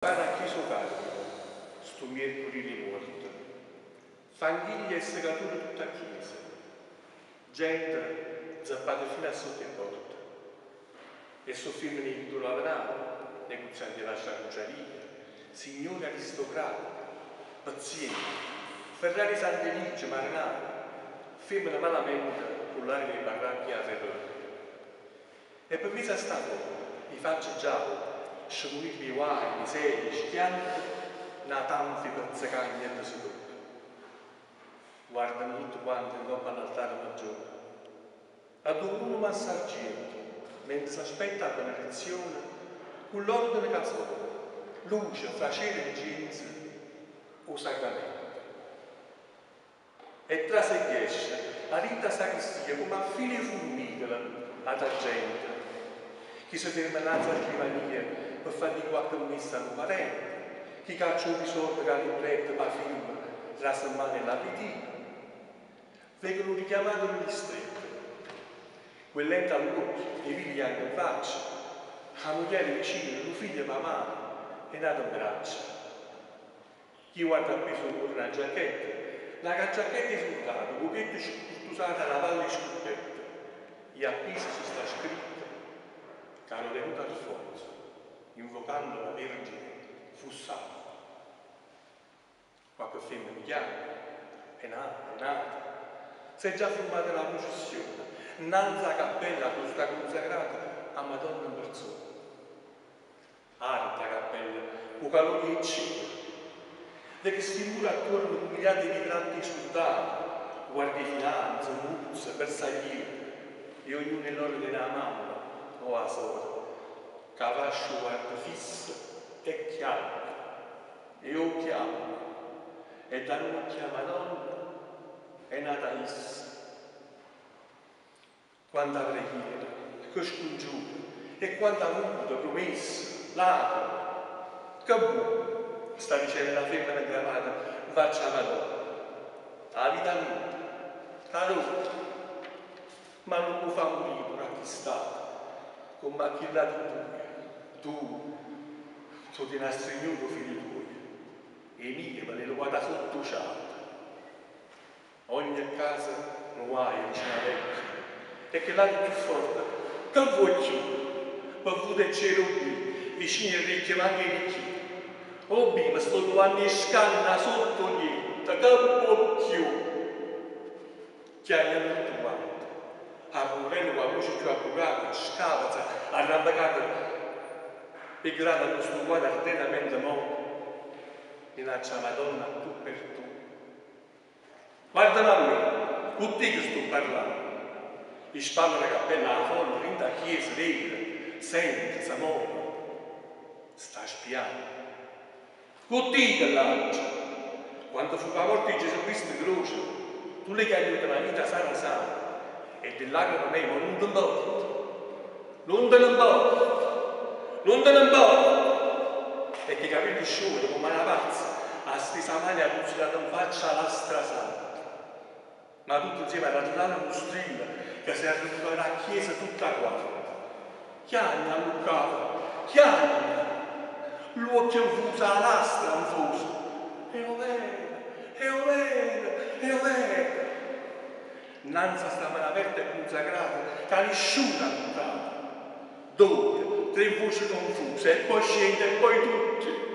Pare 'a chiesa 'o Carmine, stu miercurì d' 'e muorte. Fanghiglia e segature tutt' 'a chiesa. Gente zappata fino a sotto 'e porte. E so' femmene 'e dint' 'o Lavenaro, neguzianti 'e vascio 'a Cucciaria, signore aristocratiche, pezziente, ferrare 'e Sant'Eligio, marenare, femmene malamente cu ll'aria d' 'e barracche 'e 'a Ferrara. E pe mmiez' a sta folla, 'e facce gialle, scemunite p' 'e guaje, miserie e schiante, na tanfa 'e pezzecagne e de sudore. Guardano tutte quante ncopp' a ll'altare maggiore, addò uno massargiento, mentre s'aspetta 'a benedizione, cu ll'ordine ca sona, luce, fra cera e 'ncienzo, 'o sacramento. E trase e ghiesce 'a dint' 'a sacristia comme a file 'e furmicole ata gente. Chi se ferma 'nnanze 'a scrivania pe fa di' quacche messa a nu parente, chi caccia 'o risordo cu 'a libretta p' 'a firma d' 'a semmana 'e ll'Abbitino. Veco nu richiamato d' 'o distretto. Cu 'e lente all'uocchie, 'e pile janche 'nfaccia, 'a mugliera vicino, nu figlio p' 'a mano e n'ato 'mbraccia. Chi guarda appeso 'o muro na giacchetta, na giacchetta 'e surdato, cu 'o pietto spurtusato 'a na palla 'e scuppetta, e appiso ce sta scritto, Caro denuto Alfonso, invocando la Vergine, fu salvo. Quacche femmena chiamma, è n'ata, è n'ata. S'è già furmata na prucessione, 'nnanze 'a cappella addò sta cunsacrata 'a Madonna 'mperzona. Arde 'a cappella cu 'o calore 'e cera. Veco sti mure attuorno cummigliate 'e ritratte 'e surdate, guardie 'e finanza, muzze, bersagliere, e ognuno 'e lloro tene 'a mamma o 'a sora ca 'a vascio 'o guarda fisso e chiagne. E 'o chiamma. E da n'uocchio 'a Madonna è nata isso. Quanta preghiere, che scungiure, e quanta vute, prumesse, lacreme. Che buo'? Sta dicenno na femmena 'ncravata 'nfaccia 'a Madonna. 'A vita mia, Carò, ma nun m' 'o fa murì pure a chist'ato, comm' a chill'ati dduje. Tu, t' 'o tiene astrignuto 'o figlio tuojo, 'e mie me l'hê luvato 'a sott' 'o ciato. Ogne casa nu guaio, dice na vecchia, e chell'ata cchiù forte, Che vuò cchiù? Pe vvuta e cera 'o bbì, vicino 'e rrecchie manco 'e ricchine. O bbì, me sto luvanno 'e scanne 'a sott' 'o lietto, che vuò cchiù? Chiagneno tutte quante. 'A puvurella cu 'a voce cchiù abbucata, scàveza, arrampecata p' 'e grade addò stu quadro ardente mentre more, minaccia 'a Madonna a tu per tu. Guardame a me, cu tico sto parlanno. 'E spalle d' 'a cappella 'a folla dint' 'a chiesa vede, sente, se move. Sta spianno. Cu tico ll'aggio. Quando fu p' 'a morte 'e Gesù Cristo 'ncroce, tu l'hê chiagnuto na vita sana sana e d' 'e llacreme meje mo nun te 'mporta. Nun te ne 'mporta. Nun te ne 'mporta. E cu 'e capille sciuote comm' a na pazza, ha stesa 'a mano e ha tuzzuliato 'nfaccia 'a lastra santa. Ma tutto 'nzieme ha dato tanto nu strillo ca s'è arrevutata 'a chiesa tutta quanta. Chiagne, alluccava, chiagne! Ll'uocchie 'nfuse, 'a lastra 'nfosa. È overo! È overo! È overo! Nnanze a sta mano aperta e cunzacrata ca nisciuno ha tuccato. Doje, tre voce confuse e poi scende e poi tutti.